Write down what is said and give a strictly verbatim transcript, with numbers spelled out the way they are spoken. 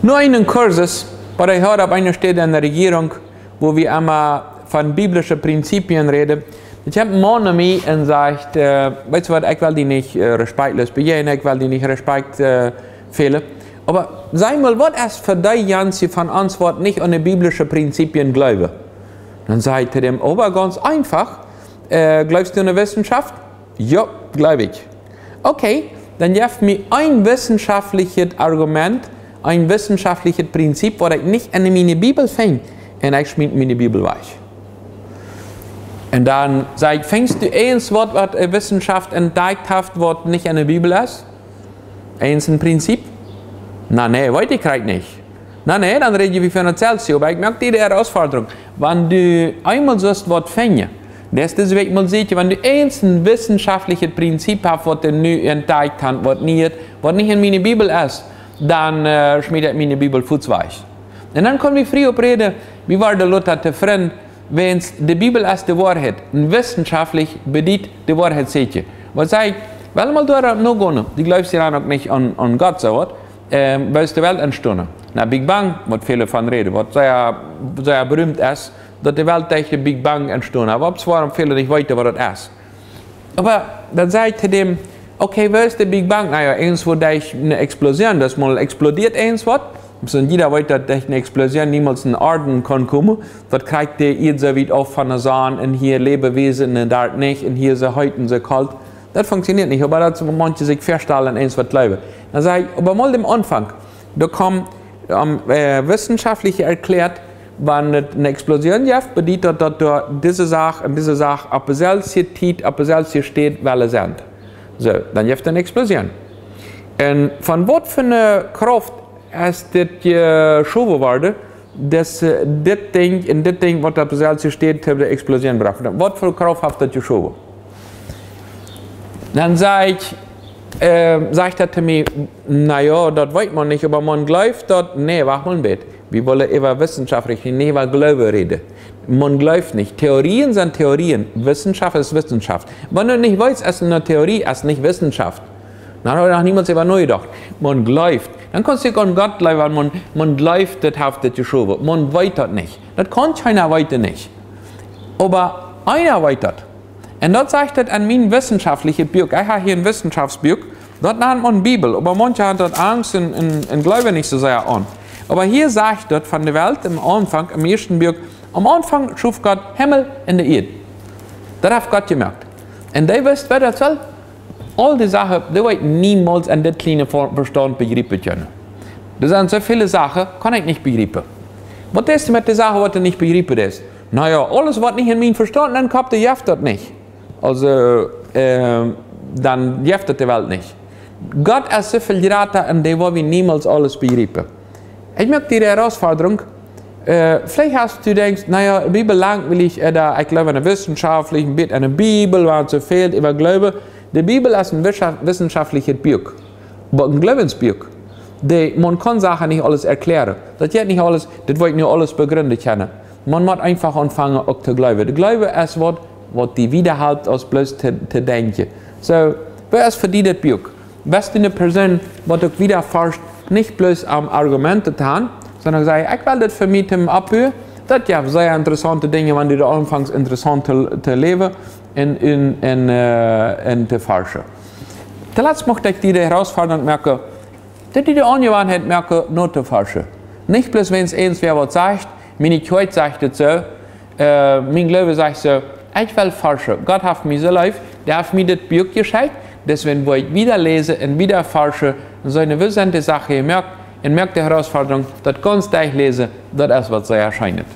No eenen Kursus, waut ekj haud opp eene Städ enne Rejierunk, wua wie emma von biblische Prinzipien räden, kjeem een Maun no mie un säd: "Weetst waut, ekj well die nich respektlos bejäajnen, ekj well die nich Respekt fälen. Oba saj mol, waut es fa dee jane von ons, waut nich aun de biblische Prinzipien jleewen?" Dan säd ekj to däm: "Oba gaunz eefach, jleefst du aun de Wissenschaft?" "Jo, jleew ekj." "Okay, dan jeff mie een wissenschaftlichet Argument, een wissenschaftlichet Prinzip, waut ekj nich enne miene Bibel finj, un ekj schmiet miene Bibel wajch." Un dan säd ekj: "Finjst du eent, waut, waut de Wissenschaft entdakjt haft, waut nich enne Bibel es? Eent een Prinzip?" "Na nä, weet ekj krakjt nich." "Na nä, dan räd wie von daut selwje, oba ekj moak die de Herausforderung. Wan du eemol sust waut finjen, daut es dise Wäakj mol secha, wan du eent een wissenschaftlichet Prinzip hast, waut du nu entdakjt hast, waut nich, waut nich enne miene Bibel es, dan schmiet ekj miene Bibel fuaz wajch." Un dan kunnen wie frie opp räden, wie wieren lota tofräd, wiels de Bibel es de Woarheit. Un wissenschaftlich bediet de Woarheit secha. Waut säd ekj: "Well mol doa no gonen. Du jleefst je dan uk nich aun, aun Gott, soo waut. Woo es de Welt entstonen?" "Na, Big Bang, waut väle von räden, waut sea, sea beriemt es, daut de Welt derch de Big Bang entstonen es. Oba opp woarom väle nich weeten, waut daut es." Oba dan säd ekj to däm: "Okay, woo es de Big Bang?" "Na jo, eent, wua derch ne Explosion, daut mol explodieet eent waut. Soo, jieda weet, daut derch ne Explosion niemols ne Ordnunk kaun komen. Daut kjricht de Ieed soo wiet auf von de Sonn, un hia läwen Wesen, un doa nich, un hia es et heet un soo kolt. Daut funktioniet nich, oba daut es, waut manche sikj väastalen, eent waut jleewen." Dan säd ekj: "Oba mol dän Aunfank. Doa kaun, wissenschaftlich erkjläat, wan et ne Explosion jeft, bediet daut, daut doa dise Sach un dise Sach opp de selwje Tiet, opp de selwje Städ wellen sent. Soo, dan jeft et ne Explosion. Un von waut fa ne Krauft es dit jeschowen worden, daut dit Dinkj un dit Dinkj, waut opp de selwje Städ to de Explosion brocht? Waut fa Krauft haft daut jeschowen?" Dan säd ekj, säd daut to mie: "Na jo, daut weet maun nich, oba maun jleeft daut." "Nä, wacht mol een bät. Wie wellen äwa wissenschaftlich, nich äwa Jleewen räden. Maun jleeft nich. Theorien sent Theorien. Wissenschaft es Wissenschaft. Wan du nich weetst, es ne Theorie, es nich Wissenschaft." Dan haud ekj noch niemols äwa nojedocht. Maun jleeft. Dan kaust du uk aun Gott jleewen, wan maun, maun jleeft, daut haft dit jeschowen. Maun weet daut nich. Daut kaun kjeena weeten nich. Oba eena weet daut. Un daut sajcht daut en mien wissenschaftlichet Buak. Ekj hab hia een Wissenschaftsbuak. Daut nant maun Bibel. Oba manche haben daut Angst un, un, un jleewen nich soo sea aun. Oba hia sajcht daut von de Welt em Aunfank, em ieeschten Buak: Aum Aunfank schuf Gott Himmel un de Ieed. Daut haft Gott jemoakt. Un dee wist, woo daut sull. Aul dee Sachen, dee woa ekj niemols en dit kjliene Ver-, Vestaunt bejriepen kjennen. Doa sent soo väle Sachen, kaun ekj nich bejriepen. Waut es met de Sachen, waut du nich bejriepen deist? Na jo, aules, waut nich en mien Vestaunt nenkomt, dee jeft daut nich. Aulsoo, dan jeft daut de Welt nich. Gott es soo väl jrata un dee woa wie niemols aules bejriepen. Ekj moak die de Herausforderung, veleicht hast du denkjst: "Na jo, de Bibel langwielig, oda ekj jleew aun de Wissenschaft, een bät aun de Bibel, wan et soo väl äwa Jleewen." De Bibel es een wissenschaftlichet Buak, oba een Jleewensbuak. Dee, maun kaun Sachen nich aules erkjlären. Daut jeit nich aules, daut woa ekj nu aules bejriepen kjennen. Maun mott eefach aunfangen uk to jleewen. De Jleewen es waut, waut die wieda halpt aus bloos to, to denkjen. Soo, waut es fa die daut Buak? Best du ne Persoon, waut uk wieda forscht, nich bloos om Argumenten to haben, sonda sajcht: "Ekj well daut fa mie toom oppbuen"? Daut jeft sea interessaunte Dinja, wan du doa aunfangst interessaunt to, to läwen un, un, un, un to forschen. Toolatst mucht ekj die de Herausforderung moaken, daut du die de Aunjewanheit moakst, no to forschen. Nich bloos, wan eent wäa waut sajcht: "Miene Kjoakj sajcht et soo, mien Gloowen sajcht soo." Ekj well forschen. Gott haft mie soo leef, dee haft mie dit Buak jeschekjt, deswäajen woa ekj wieda läsen un wieda forschen, un seenen, woo sent de Sachen jemoakt, un moak de Herausforderung, daut gaunz derchläsen, daut es waut sea scheenet.